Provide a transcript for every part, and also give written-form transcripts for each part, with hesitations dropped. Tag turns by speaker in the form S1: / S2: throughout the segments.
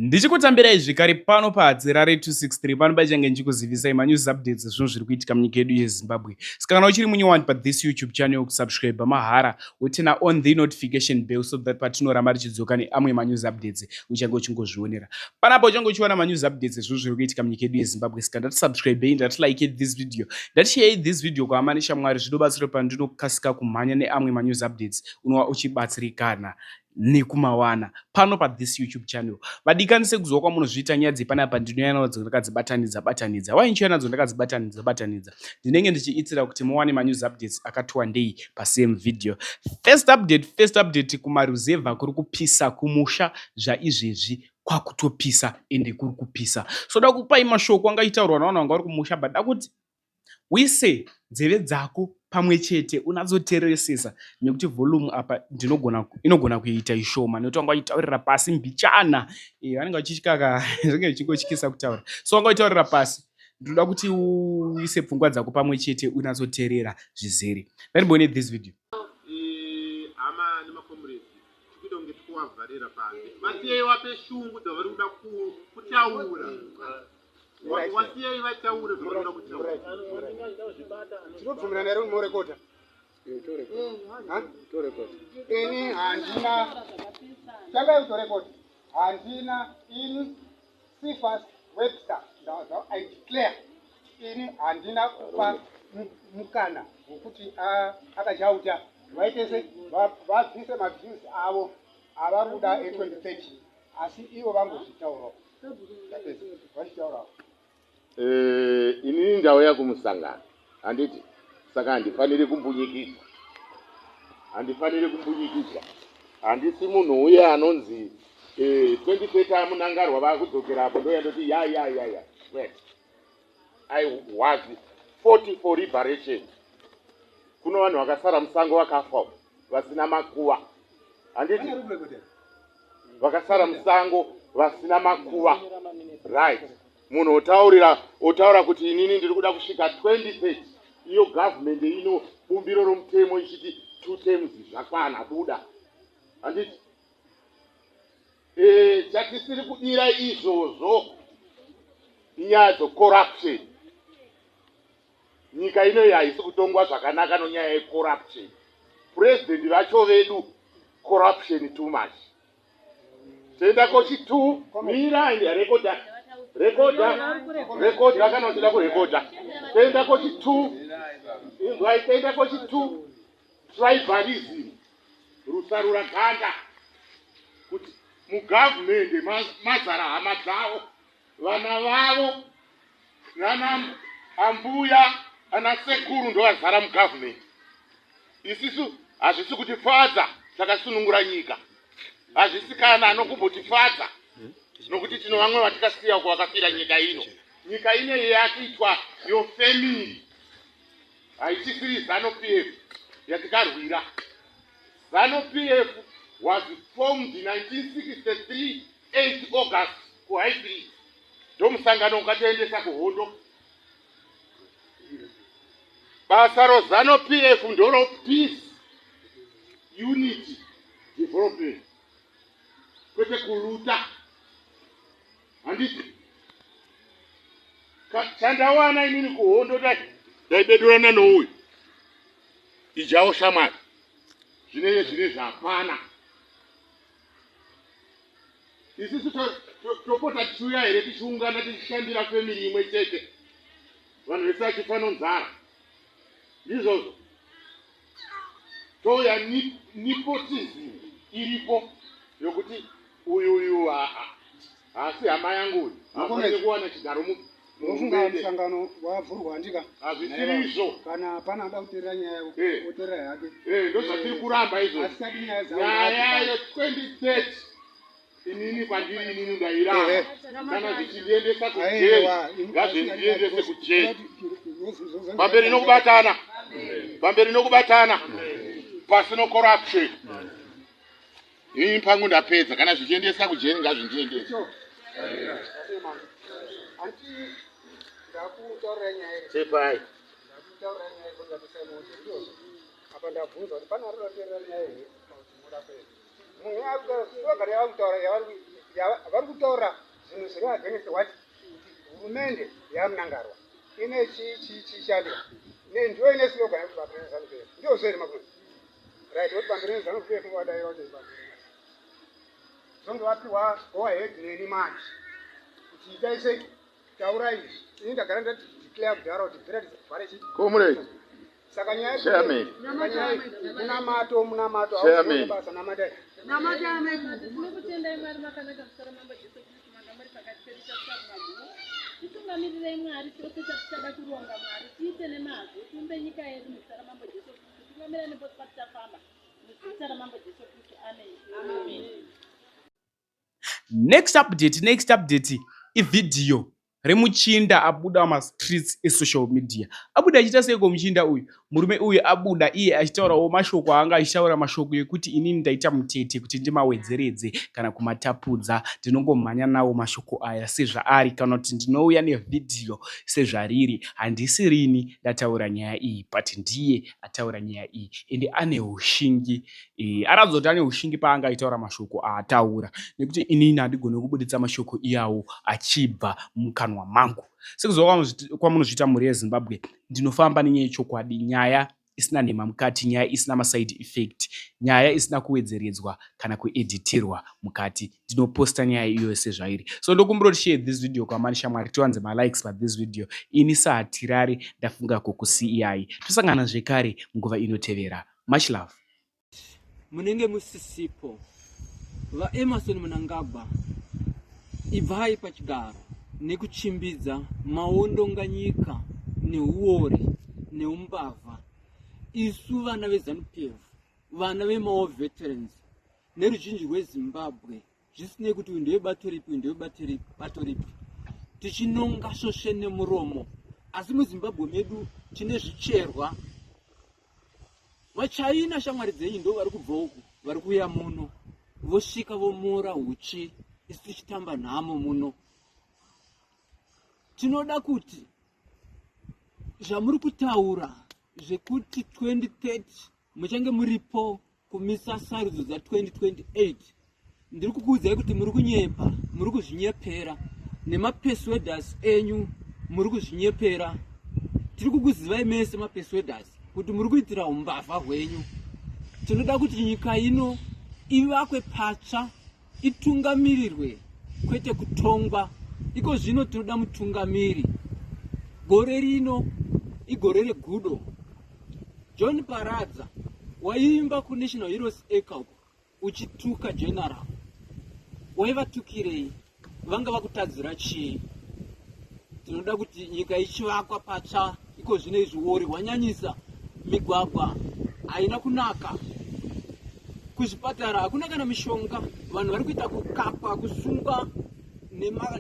S1: Ndichikutambirai zvekare pano paHadzirare 263 pano pachange ndichikuzivisai manews updates ezvinhu zviri kuitika munyika yedu yeZimbabwe. Saka kana uchiri munyowani pathis YouTube channel kusubscribe mahara woturn on the notification bell so that patinoramba tichidzoka neamwe manews updates uchange uchingozvionera. Panapa uchange uchiwana manews updates ezvinhu zviri kuitika munyika yedu yeZimbabwe. Saka ndati subscribei, ndati like this video, ndati share this video kuhama neshamwari zvinobatsira pandinokasika kumhanya neamwe manews updates unova uchibatsirikana nekumawana pano pathis YouTube channel. Vadikani, sekuziva kwamunozviita, nyaya dzepanapa ndinouya nadzo ndakadzibatanidza batanidza. Wai ndichiuya nadzo ndakadzibatanidza batanidza? Ndinenge ndichiitira kuti muwane manews updates akati wandei pasame video. First update, first update, kumaruzevha kuri kupisa. Kumusha zvaizvezvi kwakutopisa, ende kuri kupisa. So da kupai mashoko angaitaurwa navanhu vanga vari kumusha, but da kuti uise nzeve dzako pamwe chete unatsoteeresesa, nekuti volume apa ndinogona inogona kuita ishoma, nekuti vanga vachitaurira pasi mbichana. Vanenge vachityaka, zvinenge zvichingotyisa kutaura, so vanga vachitaurira pasi. Ndinoda kuti uise pfungwa dzako pamwe chete unatsoteerera zvizere. Ngatimbone this video.
S2: Hama nemacomrades, tikuita kunge tikuvavharira panze. Vasiyei vape shungu dzavari kuda kutaura. Wasiyei vataure zvavari kuda kutaura.
S3: Tinobvumirana here murekota? Ini handina tangai kutorekota. Handina ini, Cephas Webster, I declare, ini handina kupa mukana wekuti akachauta vaite se vabvise maviews avo avari kuda e2030, asi ivo vangozvitaurawo. Ndapedza, vachitaurawo.
S4: Inini ndauya kumusangano, handiti? Saka handifaniri kumbunyikidzwa, handifaniri kumbunyikidzwa. Handisi munhu uye anonzi 2030 aMnangagwa vakudzokera apo ndoya ndoti ya ya ya ya. Wait, I was 40 for liberation. Kuno vanhu vakasara musango, vakafa vasina makuva, handiti? Vakasara musango vasina makuva, right? Munhu otaurira, otaura kuti inini ndiri kuda kusvika 2030, iyo gavhumendi ino bumbiro romutemo ichiti two terms zvakwana, buda, handiti? Chatisiri kudira izvozvo inyaya dzecorruption. Nyika inoyi haisi kutongwa zvakanaka nonyaya yecorruption. Purezidendi vacho vedu, corruption too much. Toenda kochi2. Mira, rekodha, rekodha, rekodha kana uchida kurekodha. Toenda kochi2. Inzwai, toenda kochi2, tribalism, rusarura ganda, kuti mugavhumendi mazara hama dzavo, vana vavo, nana ambuya, ana sekuru ndovazara mugavhumendi. Isisu hazvisi kutifadza. Takasunungura nyika, hazvisi kana anokumbotifadza, nokuti tino vamwe vatikasiya uko vakafira nyika ino. Nyika ino yakuitwa yofamily, haichisiri ZANU PF yatikarwira. ZANU PF was formed 1963 8 August kuHighfield. Ndomusangano ukatoendesa kuhondo. Basa roZANU PF ndoro peace, unity, development, kwete kuluta, handiti? Chandawana inini kuhondo, ndaibedurana nouyu ijawo shamwari. Zvinenge zvine zvapana. Isusu topota tichiuya here, tichiungana, tichishandira family imwe chete, vanhu vese vachifa nonzara? Ndizvozvo touya nepotism iripo yokuti uyu uyu haasi hama yangu, uyu hafaniri kuwana chigaro.
S3: Unofunga
S4: Muhurumende.
S3: Musangano wavhurwa, handika?
S4: Hazvisirizvo.
S3: Kana pana ada kuteerera nyaya, oteerera yake.
S4: Ndo zvatiri kuramba izvozvo.
S3: Asisadi nyaya dzavo.
S4: Nyaya ye2030, inini kwandiri, inini ndairamba. Kana zvichindiendesa kujeri,
S3: Aiwa,
S4: ngazvindiendese kujeri. Pamberi nokubatana, pamberi nokubatana, pasino corruption. Ini pangu ndapedza. Kana zvichiendesa kujeri, ngazvindiendese.
S3: Anti ndakutaurira nyaya iri.
S4: Chepai.
S3: Ndakutaurira nyaya iri ndatosaimoja ndizvozvo. Apa ndabvunza kuti pane ari kuda kuteerera nyaya here kana kuti muda kuenda. Munhu ari kutaura, vagari vari kutaura yavari. Vari kutaura zvinhu zviri against what kuti hurumende yaMnangagwa ine chichandika ndiyo ine slogan yekuti pamberi neZANU PF. Ndiyo zvere makuno, right? Kuti pamberi neZANU PF, vadaira kuti pamberi zvonge vapiwa go ahead neni manje kuti itai sei, taurai izvi. Ini ndagara ndadeclare kudhara kuti bvira tivhare chi
S4: Comrade.
S3: Saka nyaya
S4: Chairman.
S3: Saka nyaya munamato, munamato.
S4: Chairman.
S3: Basa namatai.
S5: Tinokutendai Mwari makanaka, musoro Mambo Jesu Kristu, manga muri pakati pedu tasvika kumagumo. Titungamirirei Mwari, chose chatichada kuronga Mwari tiite nemazvo, tiumbe nyika yedu muzita raMambo Jesu Kristu. Tungamirani pose patichafamba muzita raMambo Jesu Kristu, amen, amen.
S1: Next update, next update ivhidhiyo remuchinda abuda mumastreets esocial media. Abuda achiita seiko muchinda uyu? Murume uyu abuda iye achitaurawo mashoko aanga achitaura, mashoko ekuti inini ndaita mutete kuti ndimawedzeredze kana kumatapudza. Ndinongomhanya nawo mashoko aya sezvaari, kana kuti ndinouya nevhidhiyo sezvariri. Handisi rini ndataura nyaya iyi, but ndiye ataura nyaya iyi, ende ane ushingi. Aratidza kuti ane ushingi paanga achitaura mashoko aataura, nekuti inini handigoni kubuditsa mashoko iyawo achibva mukanwa mangu. Sekuziva kwamunozviita, mhuri yeZimbabwe, ndinofamba nenyaya yechokwadi, nyaya isina nhema mukati, nyaya isina maside effect, nyaya isina kuwedzeredzwa kana kuedhitirwa mukati. Ndinoposta nyaya iyoyo sezvairi. So ndokumbira kuti share this video kwamani shamwari, tiwanze malikes pathis video. Ini saHatirari ndafunga kukusiyai, tosangana zvekare munguva inotevera. Much love.
S6: Munenge musisipo, VaEmmerson Mnangagwa, ibvai pachigaro nekuchimbidza. Maondonga nyika neuori neumbavha. Isu vana veZANU PF, vana vemawar veterans neruzhinji rweZimbabwe, zvisinei kuti uyu ndewebato ripi, uyu ndewebato ripi, bato ripi, tichinonga svosve nemuromo. Asi muZimbabwe medu tine zvicherwa. VaChina, shamwari dzenyu, ndo vari kubva uku, vari kuuya muno, vosvika vomora uchi, isu tichitamba nhamo muno. Tinoda kuti zvamuri kutaura zvekuti 2030 muchange muripo kumisa sarudzo dza2028, ndiri kukuudzai kuti muri kunyepa, muri kuzvinyepera nemapersuaders enyu, muri kuzvinyepera. Tiri kukuzivai mese mapersuaders kuti muri kuitira umbavha hwenyu. Tinoda kuti nyika ino ivakwe patsva, itungamirirwe, kwete kutongwa. Iko zvino tinoda mutungamiri. Gore rino igore regudo. John Paradza, waiimba kuNational Heroes Acre uko uchituka general, waivatukirei? Vanga vakutadzira chii? Tinoda kuti nyika ichivakwa patsva. Iko zvino izvi uori hwanyanyisa, migwagwa haina kunaka, kuzvipatara hakuna kana mishonga, vanhu vari kuita kukapwa, kusungwa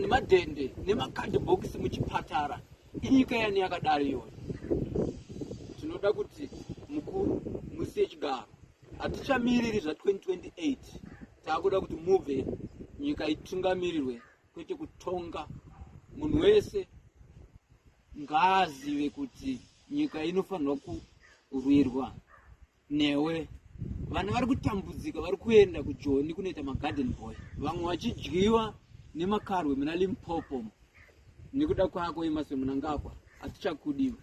S6: nemadhende nemakadhibhokisi muchipatara. Inyika yani yakadaro iyoyo? Tinoda kuti mukuru musiye chigaro. Hatichamiriri zva2028, taakuda kuti mubve, nyika itungamirirwe, kwete kutonga. Munhu wese ngaazive kuti nyika inofanirwa kurwirwa newe. Vana vari kutambudzika, vari kuenda kuJoni kunoita magarden boy, vamwe vachidyiwa nemakarwe muna Limpopo nekuda kwako, Emmerson Mnangagwa. Hatichakudiwe.